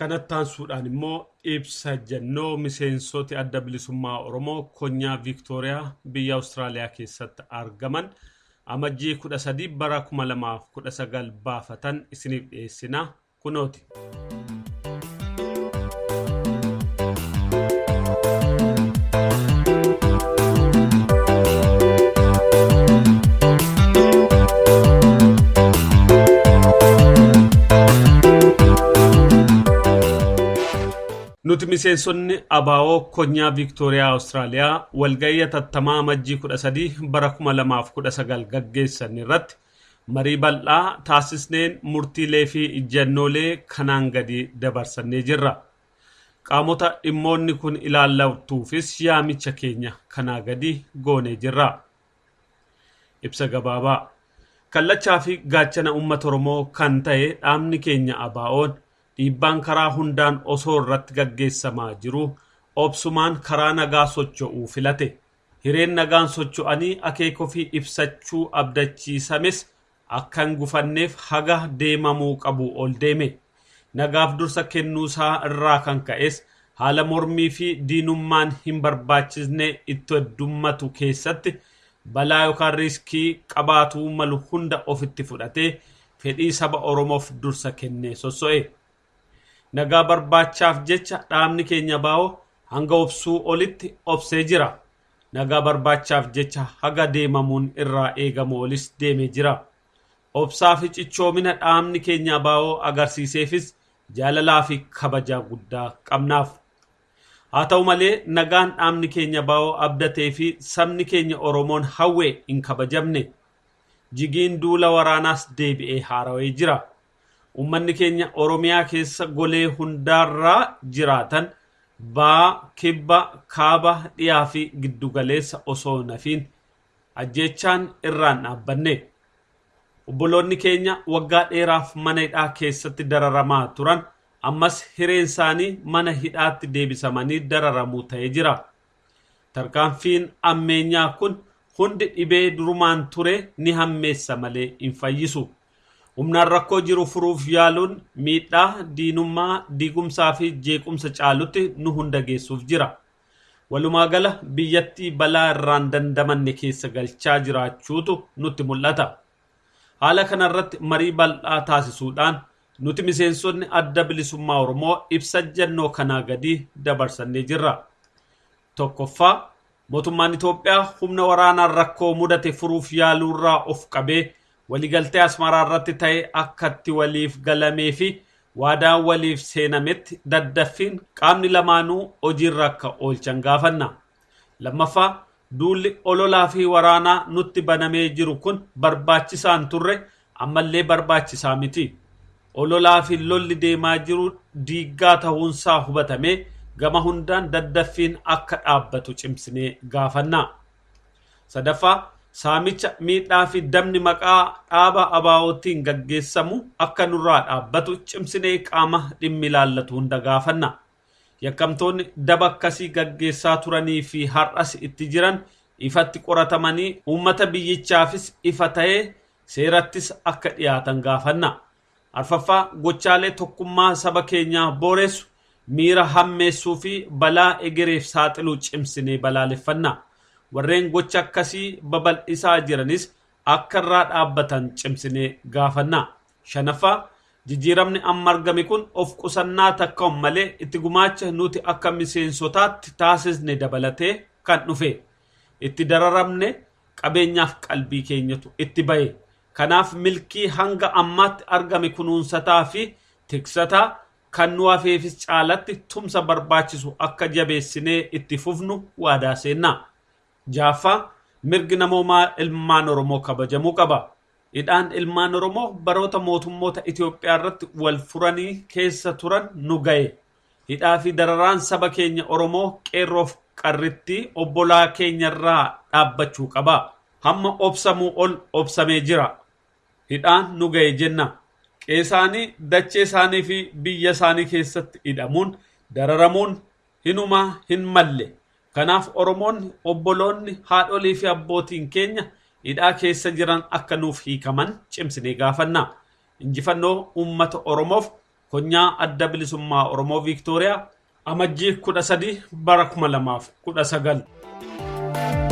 Kanatti aansuudhaan immoo ibsa jannoo miseensoti adda bilisummaa Oromoo konyaa Viiktooriyaa biyya Awustiraaliyaa keessatti argaman amajjii 13 bara 2019 baafatan isiniif dhiyeessina kunooti. Nuti miseensonni ABO konyaa Viiktooriyaa Awustiraaliyaa walga'ii hatattamaa amajjii 13 bara 2019 gaggeessan irratti marii bal'aa taasisneen murtiilee fi ijjannoolee kanaan gadi dabarsannee jirra. Qaamota dhimmoonni kun ilaallatuufis yaamicha keenya kanaa gadi goonee jirra. Ibsa gabaabaa. Kallachaa fi gaachana uummata Oromoo kan ta'e dhaabni keenya ABO'n dhiibbaan karaa hundaan osoo irratti gaggeessamaa jiru obsumaan karaa nagaa socho'uu filate. Hireen nagaan socho'anii akeeka ofii ibsachuu abdachiisames akka hin gufanneef haga deemamuu qabu ol deeme. Nagaaf dursa kennuusaa irraa kan ka'es haala mormii fi diinummaan hin barbaachisne itti heddummatu keessatti balaa yookaan riiskii qabaatuu malu hunda ofitti fudhatee fedhii saba Oromoof dursa kennee sosso'e. Nagaa barbaachaaf jecha dhaabni keenya ABO hanga obsuu olitti obsee jira. Nagaa barbaachaaf jecha haga deemamuun irraa eegamu olis deemee jira. Obsaa fi cichoomina dhaabni keenya ABO agarsiiseefis jaalalaa fi kabaja guddaa qabnaaf. Haa ta'u malee nagaan dhaabni keenya ABO abdatee fi sabni keenya Oromoon hawwe hin kabajamne. Jigiin duula waraanaas deebi'ee haarawee jira. Uummanni keenya Oromiyaa keessa golee hundaarraa jiraatan baa, kibba, kaaba, dhiyaa fi giddugaleessa osoo nafiin ajjeechaan irraan dhaabbanne. Obboloonni keenya waggaa dheeraaf mana hidhaa keessatti dararamaa turan ammas hireen isaanii mana hidhaatti deebisamanii dararamuu ta'ee jira. Tarkaanfiin ammeenyaa kun hundi dhibee durumaan ture ni hammeessa malee hin fayyisu. Humnaan rakkoo jiru furuuf yaaluun miidhaa, diinummaa, diigumsaa fi jeequmsa caalutti nu hunda geessuuf jira. Walumaa gala biyyattii balaa irraan dandamanne keessa galchaa jiraachuutu nutti mul'ata. Haala kanarratti marii bal'aa taasisuudhaan nuti miseensonni adda bilisummaa Oromoo ibsa jannoo kanaa gadi dabarsannee jirra. Tokkoffaa, mootummaan Itoophiyaa humna waraanaan rakkoo mudate furuuf yaaluurraa of qabee waliigaltee Asmaraa irratti ta'e akkatti waliif galamee fi waadaan waliif seenametti daddaffiin qaamni lamaanuu hojiirra akka oolchan gaafanna. Lammaffaa, duulli ololaa fi waraanaa nutti banamee jiru kun barbaachisaan turre ammallee barbaachisaa miti. Ololaa fi lolli deemaa jiru diiggaa ta'uunsaa hubatamee gama hundaan daddaffiin akka dhaabbatu cimsinee gaafanna. Sadaffaa, saamicha miidhaa fi dabni maqaa dhaaba ABO'tiin gaggeessamu akka nurraa dhaabbatu cimsinee qaama dhimmi ilaallatu hunda gaafanna. Yakkamtoonni daba akkasii gaggeessaa turanii fi har'as itti jiran ifatti qoratamanii uummata biyyichaafis ifa ta'ee seerattis akka dhiyaatan gaafanna. Arfaffaa, gochaalee tokkummaa saba keenyaa booressu, miira hammeessuu fi balaa egereef saaxiluu cimsinee balaaleffanna. Warreen gocha akkasii babal'isaa jiranis akka irraa dhaabbatan cimsinee gaafanna. Shanaffaa, jijjiiramni amma argame kun of qusannaa takka malee itti gumaacha nuti akka miseensotaatti taasisne dabalatee kan dhufe. Itti dararamne qabeenyaaf qalbii keenyatu itti bahe. Kanaaf milkii hanga ammaatti argame kunuunsataa fi tiksataa kan nu hafeefis caalatti tumsa barbaachisu akka jabeessinee itti fufnu waadaa seenna. Jaaffaa, mirgi namoomaa ilmaan Oromoo kabajamuu qaba. Hidhaan ilmaan Oromoo baroota mootummoota Itoophiyaa irratti wal furanii keessa turan nu ga'e. Hidhaa fi dararaan saba keenya Oromoo qeerroof qarritti obbolaa keenyarraa dhaabbachuu qaba. Hamma obsamuu ol obsamee jira. Hidhaan nu ga'e jenna. Qeesaanii dachee isaanii fi biyya isaanii keessatti hidhamuun dararamuun hinumaa hin malle. Kanaaf Oromoonni obboloonni haadholii fi abbootiin keenya hidhaa keessa jiran akka nuuf hiikaman cimsinee gaafanna. Injifannoo uummata Oromoof Konyaa Adda Bilisummaa Oromoo Viiktooriyaa, Amajjii 13 bara 2019.